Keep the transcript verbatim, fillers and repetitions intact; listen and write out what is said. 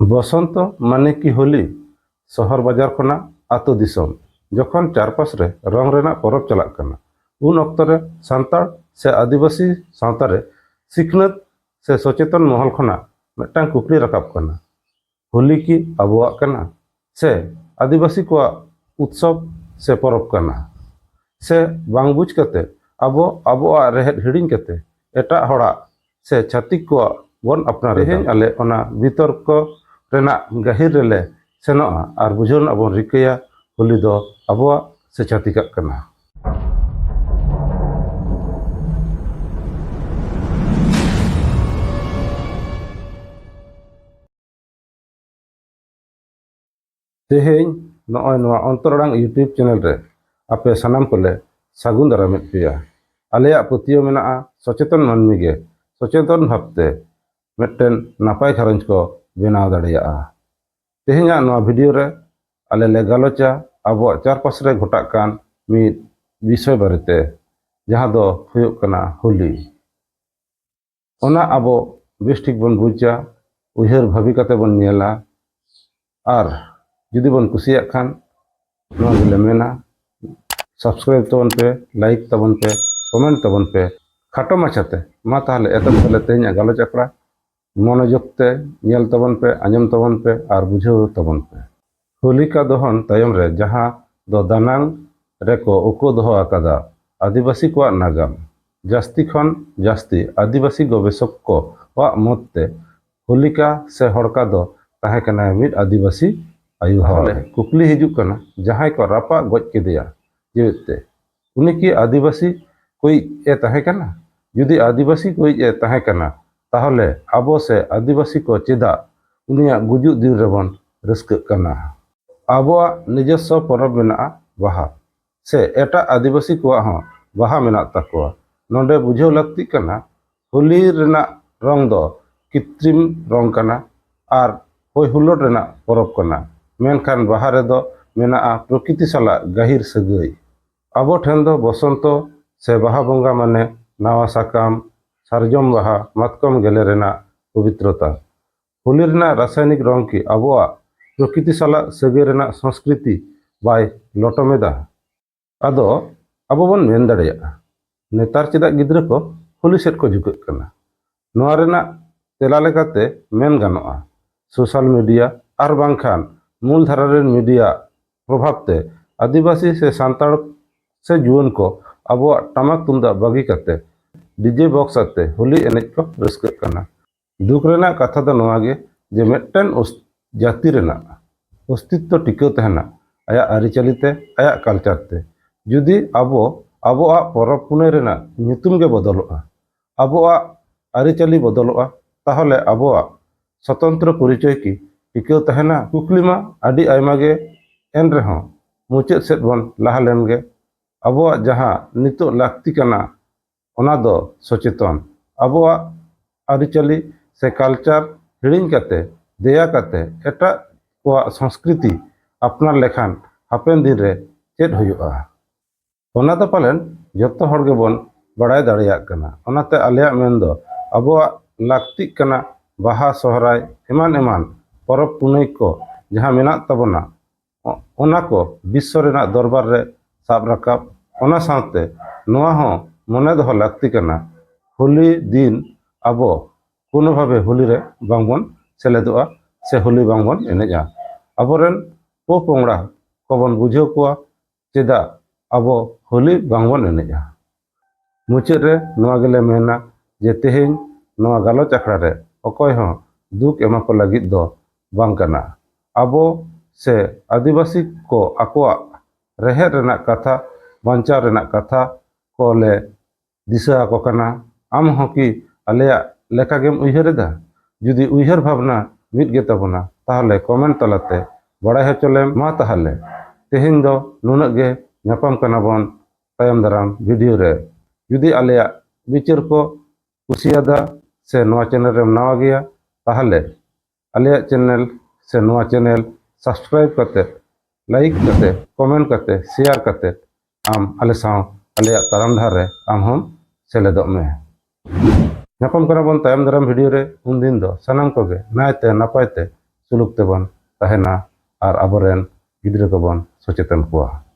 ᱵᱚᱥᱚᱱᱛᱚ ᱢᱟᱱᱮ ᱠᱤ ᱦᱳᱞᱤ? ᱥᱚᱦᱚᱨ ᱵᱟᱡᱟᱨ ᱠᱷᱚᱱᱟᱜ ᱟᱛᱳ ᱫᱤᱥᱚᱢ ᱡᱚᱠᱷᱚᱱ ᱪᱟᱨᱯᱟᱥ ᱨᱮ ᱨᱚᱝ ᱨᱮᱱᱟᱜ ᱯᱚᱨᱚᱵᱽ ᱪᱟᱞᱟᱜ ᱠᱟᱱᱟ, ᱩᱱ ᱚᱠᱛᱚ ᱨᱮ ᱥᱟᱱᱛᱟᱲ ᱥᱮ ᱟᱹᱫᱤᱵᱟᱹᱥᱤ ᱥᱟᱶᱛᱟ ᱨᱮ ᱥᱤᱠᱷᱱᱟᱹᱛ ᱥᱮ ᱥᱚᱪᱮᱛᱚᱱ ᱢᱚᱦᱚᱞ ᱠᱷᱚᱱᱟᱜ ᱢᱤᱫᱴᱟᱝ ᱠᱩᱠᱞᱤ ᱨᱟᱠᱟᱵ ᱠᱟᱱᱟ, ᱦᱳᱞᱤ ᱠᱤ ᱟᱵᱚᱣᱟᱜ ᱠᱟᱱᱟ ᱥᱮ ᱟᱹᱫᱤᱵᱟᱹᱥᱤ ᱠᱚᱣᱟᱜ ᱩᱛᱥᱚᱵ ᱥᱮ ᱯᱚᱨᱚᱵᱽ ᱠᱟᱱᱟ? ᱥᱮ ᱵᱟᱝ ᱵᱩᱡᱽ ᱠᱟᱛᱮ ᱟᱵᱚ ᱟᱵᱚᱣᱟᱜ ᱨᱮᱦᱮᱫ ᱦᱤᱲᱤᱧ ᱠᱟᱛᱮ ᱮᱴᱟᱜ ᱦᱚᱲᱟᱜ ᱥᱮ ᱪᱷᱟᱹᱛᱤᱠ ᱠᱚᱣᱟᱜ ᱵᱚᱱ ᱟᱯᱱᱟᱨ ᱮᱫᱟ? ᱛᱮᱦᱮᱧ ᱟᱞᱮ ᱚᱱᱟ ᱵᱤᱛᱚᱨᱠᱚ ᱨᱮᱱᱟᱜ ᱜᱟᱹᱦᱤᱨ ᱨᱮᱞᱮ ᱥᱮᱱᱚᱜᱼᱟ ᱟᱨ ᱵᱩᱡᱷᱟᱹᱣ ᱨᱮᱱᱟᱜ ᱵᱚᱱ ᱨᱤᱠᱟᱹᱭᱟ, ᱦᱳᱞᱤ ᱫᱚ ᱟᱵᱚᱣᱟᱜ ᱥᱮ ᱪᱷᱟᱹᱛᱤᱠᱟᱜ ᱠᱟᱱᱟ᱾ ᱛᱮᱦᱮᱧ ᱱᱚᱜᱼᱚᱭ ᱱᱚᱣᱟ ᱚᱱᱛᱚᱨ ᱟᱲᱟᱝ YouTube ᱪᱮᱱᱮᱞ ᱨᱮ ᱟᱯᱮ ᱥᱟᱱᱟᱢ ᱠᱚᱞᱮ ᱥᱟᱹᱜᱩᱱ ᱫᱟᱨᱟᱢᱮᱫ ᱯᱮᱭᱟ᱾ ᱟᱞᱮᱭᱟᱜ ᱯᱟᱹᱛᱭᱟᱹᱣ ᱢᱮᱱᱟᱜᱼᱟ, ᱥᱚᱪᱮᱛᱚᱱ ᱢᱟᱹᱱᱢᱤ ᱜᱮ ᱥᱚᱪᱮᱛᱚᱱ ᱵᱷᱟᱵᱽᱛᱮ ᱢᱤᱫᱴᱮᱱ ᱱᱟᱯᱟᱭ ᱜᱷᱟᱨᱚᱸᱡᱽ ᱠᱚ ᱵᱮᱱᱟᱣ ᱫᱟᱲᱮᱭᱟᱜᱼᱟ᱾ ᱛᱮᱦᱮᱧᱟᱜ ᱱᱚᱣᱟ ᱵᱷᱤᱰᱤᱭᱳ ᱨᱮ ᱟᱞᱮ ᱞᱮ ᱜᱟᱞᱚᱪᱟ ᱟᱵᱚᱣᱟᱜ ᱪᱟᱨᱯᱟᱥ ᱨᱮ ᱜᱷᱚᱴᱟᱜ ᱠᱟᱱ ᱢᱤᱫ ᱵᱤᱥᱚᱭ ᱵᱟᱨᱮᱛᱮ, ᱡᱟᱦᱟᱸ ᱫᱚ ᱦᱩᱭᱩᱜ ᱠᱟᱱᱟ ᱦᱳᱞᱤ᱾ ᱚᱱᱟ ᱟᱵᱚ ᱵᱮᱥ ᱴᱷᱤᱠ ᱵᱚᱱ ᱵᱩᱡᱟ, ᱩᱭᱦᱟᱹᱨ ᱵᱷᱟᱵᱤ ᱠᱟᱛᱮ ᱵᱚᱱ ᱧᱮᱞᱟ᱾ ᱟᱨ ᱡᱩᱫᱤ ᱵᱚᱱ ᱠᱩᱥᱤᱭᱟᱜ ᱠᱷᱟᱱ, ᱱᱚᱣᱟ ᱜᱮᱞᱮ ᱢᱮᱱᱟ, ᱥᱟᱵᱥᱠᱨᱟᱭᱤᱵ ᱛᱟᱵᱚᱱ ᱯᱮ, ᱞᱟᱭᱤᱠ ᱛᱟᱵᱚᱱ ᱯᱮ, ᱠᱚᱢᱮᱱᱴ ᱛᱟᱵᱚᱱ ᱯᱮ᱾ ᱠᱷᱟᱴᱚ ᱢᱟᱪᱷᱟᱛᱮ ᱢᱟ ᱛᱟᱦᱚᱞᱮ ᱮᱛᱚᱦᱚᱵ ᱛᱟᱞᱮ ᱛᱮᱦᱮᱧᱟᱜ ᱜᱟᱞᱚᱪ ᱟᱠᱷᱲᱟ᱾ ᱢᱚᱱᱳᱡᱳᱜᱽ ᱛᱮ ᱧᱮᱞ ᱛᱟᱵᱚᱱ ᱯᱮ, ᱟᱸᱡᱚᱢ ᱛᱟᱵᱚᱱ ᱯᱮ ᱟᱨ ᱵᱩᱡᱷᱟᱹᱣ ᱛᱟᱵᱚᱱ ᱯᱮ᱾ ᱦᱳᱞᱤᱠᱟ ᱫᱚᱦᱚᱱ ᱛᱟᱭᱚᱢ ᱨᱮ ᱡᱟᱦᱟᱸ ᱫᱚ ᱫᱟᱱᱟᱝ ᱨᱮᱠᱚ ᱩᱠᱩ ᱫᱚᱦᱚ ᱟᱠᱟᱫᱟ ᱟᱹᱫᱤᱵᱟᱹᱥᱤ ᱠᱚᱣᱟᱜ ᱱᱟᱜᱟᱢ, ᱡᱟᱹᱥᱛᱤ ᱠᱷᱚᱱ ᱡᱟᱹᱥᱛᱤ ᱟᱹᱫᱤᱵᱟᱹᱥᱤ ᱜᱚᱵᱮᱥᱚᱠ ᱠᱚᱣᱟᱜ ᱢᱚᱛ ᱛᱮ ᱦᱳᱞᱤᱠᱟ ᱥᱮ ᱦᱚᱲᱠᱟ ᱫᱚ ᱛᱟᱦᱮᱸ ᱠᱟᱱᱟᱭ ᱢᱤᱫ ᱟᱹᱫᱤᱵᱟᱹᱥᱤ ᱟᱭᱳ ᱦᱚᱲ᱾ ᱛᱟᱦᱚᱞᱮ ᱠᱩᱠᱞᱤ ᱦᱤᱡᱩᱜ ᱠᱟᱱᱟ, ᱡᱟᱦᱟᱸᱭ ᱠᱚ ᱨᱟᱯᱟᱜ ᱜᱚᱡ ᱠᱮᱫᱮᱭᱟ ᱡᱮᱣᱮᱫ ᱛᱮ, ᱩᱱᱤ ᱠᱤ ᱟᱹᱫᱤᱵᱟᱹᱥᱤ ᱠᱚᱭᱤᱡ ᱮ ᱛᱟᱦᱮᱸ ᱠᱟᱱᱟ? ᱡᱩᱫᱤ ᱟᱹᱫᱤᱵᱟᱹᱥᱤ ᱠᱚᱭᱤᱡ ᱮ ᱛᱟᱦᱮᱸ ᱠᱟᱱᱟ, ᱛᱟᱦᱚᱞᱮ ᱟᱵᱚ ᱥᱮ ᱟᱹᱫᱤᱵᱟᱹᱥᱤ ᱠᱚ ᱪᱮᱫᱟᱜ ᱩᱱᱤᱭᱟᱜ ᱜᱩᱡᱩᱜ ᱫᱤᱱ ᱨᱮᱵᱚᱱ ᱨᱟᱹᱥᱠᱟᱹᱜ ᱠᱟᱱᱟ? ᱟᱵᱚᱣᱟᱜ ᱱᱤᱡᱚᱥᱥᱚ ᱯᱚᱨᱚᱵᱽ ᱢᱮᱱᱟᱜᱼᱟ, ᱵᱟᱦᱟ, ᱥᱮ ᱮᱴᱟᱜ ᱟᱹᱫᱤᱵᱟᱹᱥᱤ ᱠᱚᱣᱟᱜ ᱦᱚᱸ ᱵᱟᱦᱟ ᱢᱮᱱᱟᱜ ᱛᱟᱠᱚᱣᱟ᱾ ᱱᱚᱰᱮ ᱵᱩᱡᱷᱟᱹᱣ ᱞᱟᱹᱠᱛᱤᱜ ᱠᱟᱱᱟ, ᱦᱳᱞᱤ ᱨᱮᱱᱟᱜ ᱨᱚᱝ ᱫᱚ ᱠᱤᱛᱨᱤᱢ ᱨᱚᱝ ᱠᱟᱱᱟ ᱟᱨ ᱦᱚᱭ ᱦᱩᱞᱞᱟᱹᱲ ᱨᱮᱱᱟᱜ ᱯᱚᱨᱚᱵᱽ ᱠᱟᱱᱟ, ᱢᱮᱱᱠᱷᱟᱱ ᱵᱟᱦᱟ ᱨᱮᱫᱚ ᱢᱮᱱᱟᱜᱼᱟ ᱯᱨᱚᱠᱤᱛᱤ ᱥᱟᱞᱟᱜ ᱜᱟᱹᱦᱤᱨ ᱥᱟᱹᱜᱟᱹᱭ᱾ ᱟᱵᱚ ᱴᱷᱮᱱ ᱫᱚ ᱵᱚᱥᱚᱱᱛᱚ ᱥᱮ ᱵᱟᱦᱟ ᱵᱚᱸᱜᱟ ᱢᱟᱱᱮ ᱱᱟᱣᱟ ᱥᱟᱠᱟᱢ, ᱥᱟᱨᱡᱚᱢ ᱵᱟᱦᱟ, ᱢᱟᱛᱠᱚᱢ ᱜᱮᱞᱮ ᱨᱮᱱᱟᱜ ᱯᱚᱵᱤᱛᱨᱚᱛᱟ᱾ ᱦᱳᱞᱤ ᱨᱮᱱᱟᱜ ᱨᱟᱥᱟᱭᱱᱤᱠ ᱨᱚᱝ ᱠᱤ ᱟᱵᱚᱣᱟᱜ ᱯᱨᱚᱠᱤᱛᱤ ᱥᱟᱞᱟᱜ ᱥᱟᱹᱜᱟᱹᱭ ᱨᱮᱱᱟᱜ ᱥᱚᱝᱥᱠᱨᱤᱛᱤ ᱵᱟᱭ ᱞᱚᱴᱚᱢ ᱮᱫᱟ? ᱟᱫᱚ ᱟᱵᱚ ᱵᱚᱱ ᱢᱮᱱ ᱫᱟᱲᱮᱭᱟᱜᱼᱟ, ᱱᱮᱛᱟᱨ ᱪᱮᱫᱟᱜ ᱜᱤᱫᱽᱨᱟᱹ ᱠᱚ ᱦᱳᱞᱤ ᱥᱮᱫ ᱠᱚ ᱡᱷᱩᱸᱠᱟᱹᱜ ᱠᱟᱱᱟ? ᱱᱚᱣᱟ ᱨᱮᱱᱟᱜ ᱛᱮᱞᱟ ᱞᱮᱠᱟᱛᱮ ᱢᱮᱱ ᱜᱟᱱᱚᱜᱼᱟ, ᱥᱳᱥᱟᱞ ᱢᱤᱰᱤᱭᱟ ᱟᱨ ᱵᱟᱝᱠᱷᱟᱱ ᱢᱩᱞ ᱫᱷᱟᱨᱟ ᱨᱮᱱ ᱢᱤᱰᱤᱭᱟ ᱯᱨᱚᱵᱷᱟᱵᱽ ᱛᱮ ᱟᱹᱫᱤᱵᱟᱹᱥᱤ ᱥᱮ ᱥᱟᱱᱛᱟᱲ ᱥᱮ ᱡᱩᱣᱟᱹᱱ ᱠᱚ ᱟᱵᱚᱣᱟᱜ ᱴᱟᱢᱟᱠ ᱛᱩᱢᱫᱟᱜ ᱵᱟᱹᱜᱤ ᱠᱟᱛᱮ ᱰᱤᱡᱮ ᱵᱚᱠᱥ ᱟᱛᱮ ᱦᱳᱞᱤ ᱮᱱᱮᱡ ᱠᱚ ᱨᱟᱹᱥᱠᱟᱹᱜ ᱠᱟᱱᱟ᱾ ᱫᱩᱠ ᱨᱮᱱᱟᱜ ᱠᱟᱛᱷᱟ ᱫᱚ ᱱᱚᱣᱟ ᱜᱮ ᱡᱮ ᱢᱤᱫᱴᱮᱱ ᱚᱥ-, ᱡᱟᱹᱛᱤ ᱨᱮᱱᱟᱜ ᱚᱥᱛᱤᱛᱛᱚ ᱴᱤᱠᱟᱹᱣ ᱛᱟᱦᱮᱱᱟ ᱟᱭᱟᱜ ᱟᱹᱨᱤᱪᱟᱹᱞᱤ ᱛᱮ, ᱟᱭᱟᱜ ᱠᱟᱞᱪᱟᱨ ᱛᱮ᱾ ᱡᱩᱫᱤ ᱟᱵᱚ ᱟᱵᱚᱣᱟᱜ ᱯᱚᱨᱚᱵᱽ ᱯᱩᱱᱟᱹᱭ ᱨᱮᱱᱟᱜ ᱧᱩᱛᱩᱢ ᱜᱮ ᱵᱚᱫᱚᱞᱚᱜᱼᱟ, ᱟᱵᱚᱣᱟᱜ ᱟᱹᱨᱤᱪᱟᱹᱞᱤ ᱵᱚᱫᱚᱞᱚᱜᱼᱟ, ᱛᱟᱦᱚᱞᱮ ᱟᱵᱚᱣᱟᱜ ᱥᱚᱛᱚᱱᱛᱨᱚ ᱯᱚᱨᱤᱪᱚᱭ ᱠᱤ ᱴᱤᱠᱟᱹᱣ ᱛᱟᱦᱮᱱᱟ? ᱠᱩᱠᱞᱤ ᱢᱟ ᱟᱹᱰᱤ ᱟᱭᱢᱟ ᱜᱮ, ᱮᱱ ᱨᱮᱦᱚᱸ ᱢᱩᱪᱟᱹᱫ ᱥᱮᱫ ᱵᱚᱱ ᱞᱟᱦᱟ ᱞᱮᱱ ᱜᱮ᱾ ᱟᱵᱚᱣᱟᱜ ᱡᱟᱦᱟᱸ ᱱᱤᱛᱚᱜ ᱞᱟᱹᱠᱛᱤ ᱠᱟᱱᱟ, ᱚᱱᱟ ᱫᱚ ᱥᱚᱪᱮᱛᱚᱱ᱾ ᱟᱵᱚᱣᱟᱜ ᱟᱹᱨᱤᱪᱟᱹᱞᱤ ᱥᱮ ᱠᱟᱞᱪᱟᱨ ᱦᱤᱲᱤᱧ ᱠᱟᱛᱮ, ᱫᱮᱭᱟ ᱠᱟᱛᱮ ᱮᱴᱟᱜ ᱠᱚᱣᱟᱜ ᱥᱚᱝᱥᱠᱨᱤᱛᱤ ᱟᱯᱱᱟᱨ ᱞᱮᱠᱷᱟᱱ ᱦᱟᱯᱮᱱ ᱫᱤᱱ ᱨᱮ ᱪᱮᱫ ᱦᱩᱭᱩᱜᱼᱟ? ᱚᱱᱟ ᱫᱚ ᱯᱟᱞᱮᱱ ᱡᱚᱛᱚ ᱦᱚᱲ ᱜᱮᱵᱚᱱ ᱵᱟᱲᱟᱭ ᱫᱟᱲᱮᱭᱟᱜ ᱠᱟᱱᱟ᱾ ᱚᱱᱟᱛᱮ ᱟᱞᱮᱭᱟᱜ ᱢᱮᱱ ᱫᱚ ᱟᱵᱚᱣᱟᱜ ᱞᱟᱹᱠᱛᱤᱜ ᱠᱟᱱᱟ ᱵᱟᱦᱟ, ᱥᱚᱦᱨᱟᱭ, ᱮᱢᱟᱱ ᱮᱢᱟᱱ ᱯᱚᱨᱚᱵᱽ ᱯᱩᱱᱟᱹᱭ ᱠᱚ ᱡᱟᱦᱟᱸ ᱢᱮᱱᱟᱜ ᱛᱟᱵᱚᱱᱟ, ᱚ-, ᱚᱱᱟ ᱠᱚ ᱵᱤᱥᱥᱚ ᱨᱮᱱᱟᱜ ᱫᱚᱨᱵᱟᱨ ᱨᱮ ᱥᱟᱵ ᱨᱟᱠᱟᱵ᱾ ᱚᱱᱟ ᱥᱟᱶᱛᱮ ᱱᱚᱣᱟ ᱦᱚᱸ ᱢᱚᱱᱮ ᱫᱚᱦᱚ ᱞᱟᱹᱠᱛᱤ ᱠᱟᱱᱟ, ᱦᱳᱞᱤ ᱫᱤᱱ ᱟᱵᱚ ᱠᱳᱱᱳ ᱵᱷᱟᱵᱮ ᱦᱳᱞᱤ ᱨᱮ ᱵᱟᱝᱵᱚᱱ ᱥᱮᱞᱮᱫᱚᱜᱼᱟ ᱥᱮ ᱦᱳᱞᱤ ᱵᱟᱝᱵᱚᱱ ᱮᱱᱮᱡᱼᱟ᱾ ᱟᱵᱚᱨᱮᱱ ᱯᱚᱯᱚᱝᱲᱟ ᱠᱚᱵᱚᱱ ᱵᱩᱡᱷᱟᱹᱣ ᱠᱚᱣᱟ ᱪᱮᱫᱟᱜ ᱟᱵᱚ ᱦᱳᱞᱤ ᱵᱟᱝᱵᱚᱱ ᱮᱱᱮᱡᱼᱟ᱾ ᱢᱩᱪᱟᱹᱫ ᱨᱮ ᱱᱚᱣᱟ ᱜᱮᱞᱮ ᱢᱮᱱᱟ ᱡᱮ ᱛᱮᱦᱮᱧ ᱱᱚᱣᱟ ᱜᱟᱞᱚᱪ ᱟᱠᱷᱲᱟ ᱨᱮ ᱚᱠᱚᱭ ᱦᱚᱸ ᱫᱩᱠ ᱮᱢᱟ ᱠᱚ ᱞᱟᱹᱜᱤᱫ ᱫᱚ ᱵᱟᱝ ᱠᱟᱱᱟ᱾ ᱟᱵᱚ ᱥᱮ ᱟᱹᱫᱤᱵᱟᱹᱥᱤ ᱠᱚ ᱟᱠᱚᱣᱟᱜ ᱨᱮᱦᱮᱫ ᱨᱮᱱᱟᱜ ᱠᱟᱛᱷᱟ, ᱵᱟᱧᱪᱟᱣ ᱨᱮᱱᱟᱜ ᱠᱟᱛᱷᱟ ᱠᱚ ᱞᱮ ᱫᱤᱥᱟᱹ ᱟᱠᱚ ᱠᱟᱱᱟ᱾ ᱟᱢ ᱦᱚᱸ ᱠᱤ ᱟᱞᱮᱭᱟᱜ ᱞᱮᱠᱟ ᱜᱮᱢ ᱩᱭᱦᱟᱹᱨ ᱮᱫᱟ? ᱡᱩᱫᱤ ᱩᱭᱦᱟᱹᱨ ᱵᱷᱟᱵᱽᱱᱟ ᱢᱤᱫ ᱜᱮ ᱛᱟᱵᱚᱱᱟ, ᱛᱟᱦᱚᱞᱮ ᱠᱚᱢᱮᱱᱴ ᱛᱟᱞᱟᱛᱮ ᱵᱟᱲᱟᱭ ᱦᱚᱪᱚ ᱞᱮᱢ᱾ ᱢᱟ ᱛᱟᱦᱚᱞᱮ ᱛᱮᱦᱮᱧ ᱫᱚ ᱱᱩᱱᱟᱹᱜ ᱜᱮ, ᱧᱟᱯᱟᱢ ᱠᱟᱱᱟ ᱵᱚᱱ ᱛᱟᱭᱚᱢ ᱫᱟᱨᱟᱢ ᱵᱷᱤᱰᱤᱭᱳ ᱨᱮ᱾ ᱡᱩᱫᱤ ᱟᱞᱮᱭᱟᱜ ᱵᱤᱪᱟᱹᱨ ᱠᱚ ᱠᱩᱥᱤᱭᱟᱫᱟ ᱥᱮ ᱱᱚᱣᱟ ᱪᱮᱱᱮᱞ ᱨᱮᱢ ᱱᱟᱣᱟ ᱜᱮᱭᱟ, ᱛᱟᱦᱚᱞᱮ ᱟᱞᱮᱭᱟᱜ ᱪᱮᱱᱮᱞ ᱥᱮ ᱱᱚᱣᱟ ᱪᱮᱱᱮᱞ ᱥᱟᱵᱥᱠᱨᱟᱭᱤᱵ ᱠᱟᱛᱮ, ᱞᱟᱭᱤᱠ ᱠᱟᱛᱮ, ᱠᱚᱢᱮᱱᱴ ᱠᱟᱛᱮ, ᱥᱮᱭᱟᱨ ᱠᱟᱛᱮ ᱟᱢ ᱟᱞᱮ ᱥᱟᱶ ᱟᱞᱮᱭᱟᱜ ᱛᱟᱲᱟᱢ ᱰᱟᱦᱟᱨ ᱨᱮ ᱟᱢ ᱦᱚᱸᱢ ᱥᱮᱞᱮᱫᱚᱜ ᱢᱮ᱾ ᱧᱟᱯᱟᱢ ᱠᱟᱱᱟ ᱵᱚᱱ ᱛᱟᱭᱚᱢ ᱫᱟᱨᱟᱢ ᱵᱷᱤᱰᱤᱭᱳ ᱨᱮ᱾ ᱩᱱᱫᱤᱱ ᱫᱚ ᱥᱟᱱᱟᱢ ᱠᱚᱜᱮ ᱱᱟᱭᱛᱮ ᱱᱟᱯᱟᱭ ᱛᱮ ᱥᱩᱞᱩᱠ ᱛᱮᱵᱚᱱ ᱛᱟᱦᱮᱱᱟ ᱟᱨ ᱟᱵᱚᱨᱮᱱ ᱜᱤᱫᱽᱨᱟᱹ ᱠᱚᱵᱚᱱ ᱥᱚᱪᱮᱛᱚᱱ ᱠᱚᱣᱟ᱾